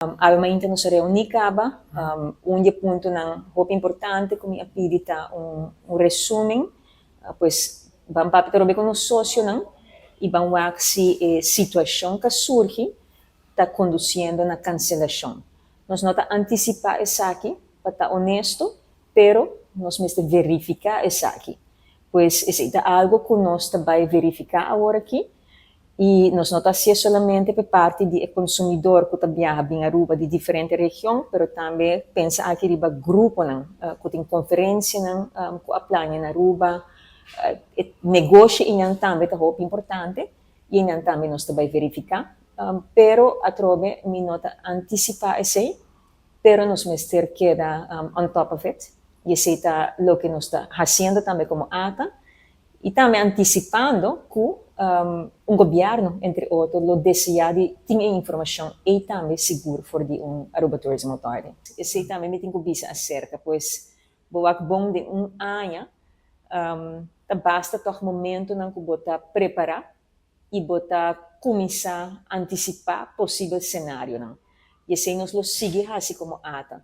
Awe mainta nos a reuní kaba. Un di e puntonan hopi importante ku mi a pidi ta un resúmen. Pues ban papia atrobe ku nos sosionan i ban wak si e situashon ku a surgi ta kondusiendo na kanselashon. Nos no ta antisipá esaki, pa ta onesto, pero nos mester verifiká esaki. Pues esei ta algu ku nos ta bai verifiká aworakí. I nos no ta hasié solamente p'e parti di e konsumidor ku ta biaha bin Aruba di diferente region, pero tambe pensa aki riba gruponan ku tin konferensianan ku a plania na Aruba. E negoshi einan tambe ta hopi importante i einan tambe nos ta bai verifiká. Pero atrobe mi no ta antisipá esei, pero nos mester keda on top of it i esei ta loke nos ta hasiendo tambe komo ata. I tambe antisipando ku un gobièrnu, entre otro, lo deseá di tin e informashon ei tambe sigur for di un Aruba Tourism Authority. Esei tambe mi tin ku bisa aserka, pues bo wak bon den un aña ta basta tòg momentunan ku bo ta prepará i bo ta kuminsá antisipá posibel senarionan. I esei nos lo sigui hasi komo ata.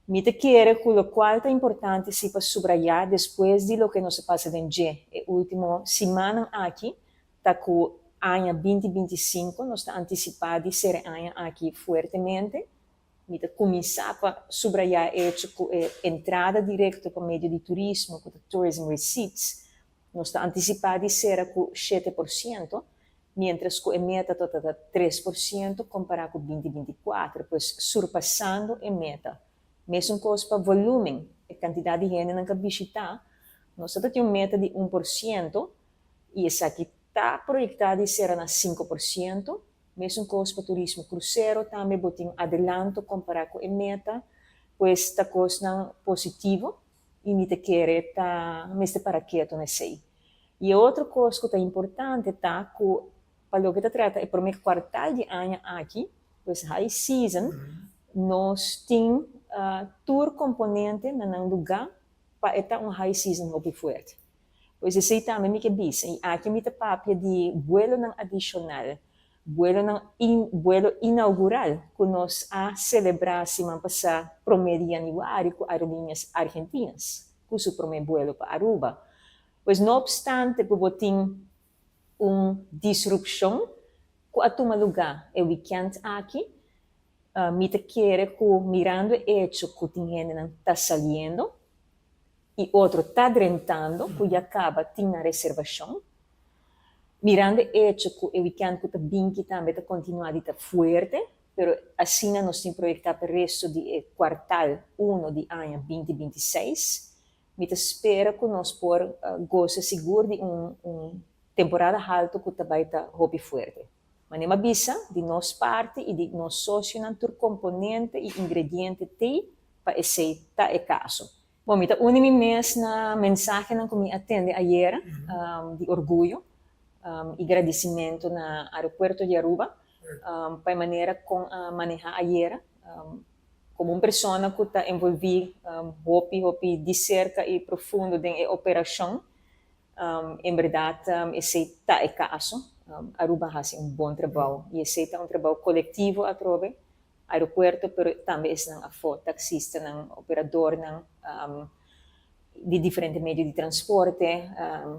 Mi ta kere ku lokual ta importante si pa subrayá despues di loke nos a pasa den dje e último simannan aki ta ku aña 2025 nos ta antisipá di sera e aña aki fuertemente. Mi ta kuminsá pa subrayá e echo ku e entrada direkto pa medio di turismo ku ta tourism receipts nos ta antisipá di sera ku 7%, miéntras ku e meta ta ta 3% kompará ku 2024, pues surpasando e meta. Mesun kos pa volúmen, e kantidat di hendenan ku a bishitá, nos ta tin un meta di 1% i esaki ta proyektá di sera na 5%. Mesun kos pa turismo krusero, tambe bo tin adelanto kompará ku e meta, pues ta kosnan positivo i mi ta kere ta mester para ketu na esei. I e otro kos ku ta importante ta ku pa loke ta trata e promé kuartal di aña aki, pues high season, nos tin tur komponente na nan lugá pa e ta un high season hopi fuerte. Pues esei tambe mi ke bisa. I aki mi ta papia di buelonan adishonal, buelonan buelo inaugural ku nos a selebrá siman pasá promé di yanüari ku Aerolíneas Argentinas ku su promé buelo pa Aruba. Pues no opstante ku bo tin un disrupshon ku a tuma lugá e wikènt aki, mi ta kere ku mirando e echo ku tin hendenan ta saliendo i otro ta drentando ku ya kaba tin nan reservashon, mirando e echo ku e wikènt ku ta binki tambe ta kontinuá di ta fuerte, pero asina nos tin proyektá pa e resto di e kuartal uno di aña 2026. Mi ta spera ku nos por gosa sigur di un un temporada haltu ku ta bai ta hopi fuerte. Manera mi a bisa, di nos parti i di nos sosionan tur komponente i ingrediente t'ei pa esei ta e kaso. Bon, mi ta uni mi mes na mensahenan ku mi a tende ayera di orguyo i gradisimentu na Aeropuerto di Aruba pa e manera kon a manehá ayera. Komo un persona ku ta envolví hopi hopi di serka i profundo den e operashon, en bèrdat esei ta e kaso. Aruba a hasi un bon trabou i esei ta un trabou kolektivo atrobe, aeropuerto pero tambe esnan afó, taksistanan, operadornan di diferente medio di transporte,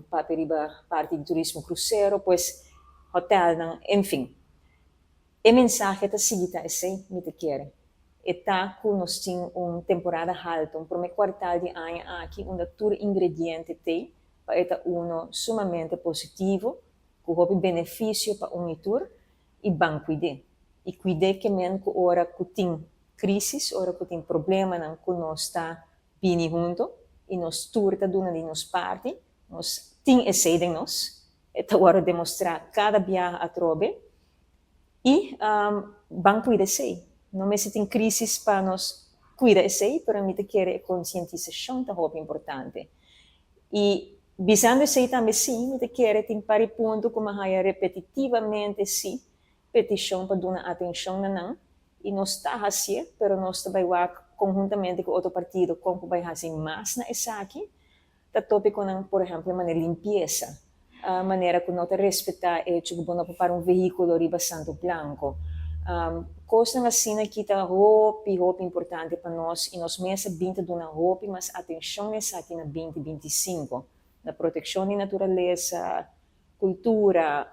papia riba parti di turismo krusero, pues hotèlnan, enfin. E mensahe ta sigui ta esei, mi ta kere. E ta ku nos tin un temporada haltu, un promé kuartal di aña aki unda tur ingrediente t'ei pa e ta uno sumamente positivo, ku hopi benefisio pa un i tur, i ban kuid'é. I kuid'é ke men ku ora ku tin krísis, ora ku tin problemanan ku nos ta bini huntu i nos tur ta duna di nos parti, nos tin esei den nos, E ta wòrdu demostrá kada biaha atrobe i ban kuida esei. No mester tin krísis pa nos kuida esei, pero mi ta kere e konsientisashon ta hopi importante. I bisando esei tambe sí, mi ta kere tin par di punto ku mi a haña repetitivamente sí petishon pa duna atenshon na nan i nos ta hasié, pero nos ta bai wak konhuntamente ku otro partido kon ku bai hasi mas na esaki. Ta tópikonan, por ehèmpel, manera limpiesa, manera ku no ta respetá e hecho ku bo no por para un vehíkulo riba Santo Blanko. Kosnan asina aki ta hopi hopi importante pa nos i nos mes a bin ta duna hopi mas atenshon esaki na 2025, na protekshon di naturalesa, kultura,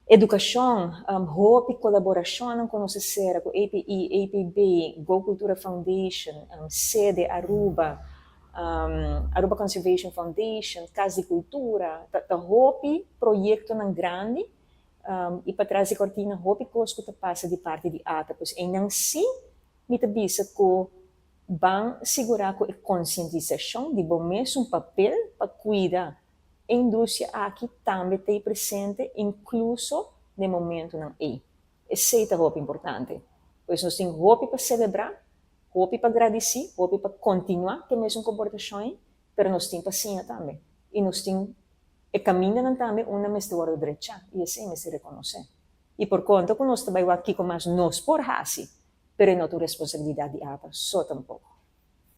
edukashon, hopi kolaborashonnan ku nos a sera ku API, APB, Go Cultura Foundation, Sede Aruba, Aruba Conservation Foundation, Kas di Kultura, ta hopi proyektonan grandi i patras di kortina hopi kos ku ta pasa di parti di ATA. Pues einan sí mi ta bisa ku ban sigurá ku e konsientisashon di bo mesun papel pa kuida e industria aki tambe ta ei presente inkluso den momentunan ei. Esei ta hopi importante. Pues nos tin hopi pa selebrá, hopi pa gradisí, hopi pa kontinuá ku e mesun komportashon ei, pero nos tin pa siña tambe. I nos tin e kamindanan tambe unda mester wòrdu drechá i esei mester rekonosé. I por konta ku nos ta bai wak kiko mas nos por hasi, pero e no ta un responsabilidat di ATA so tampoko.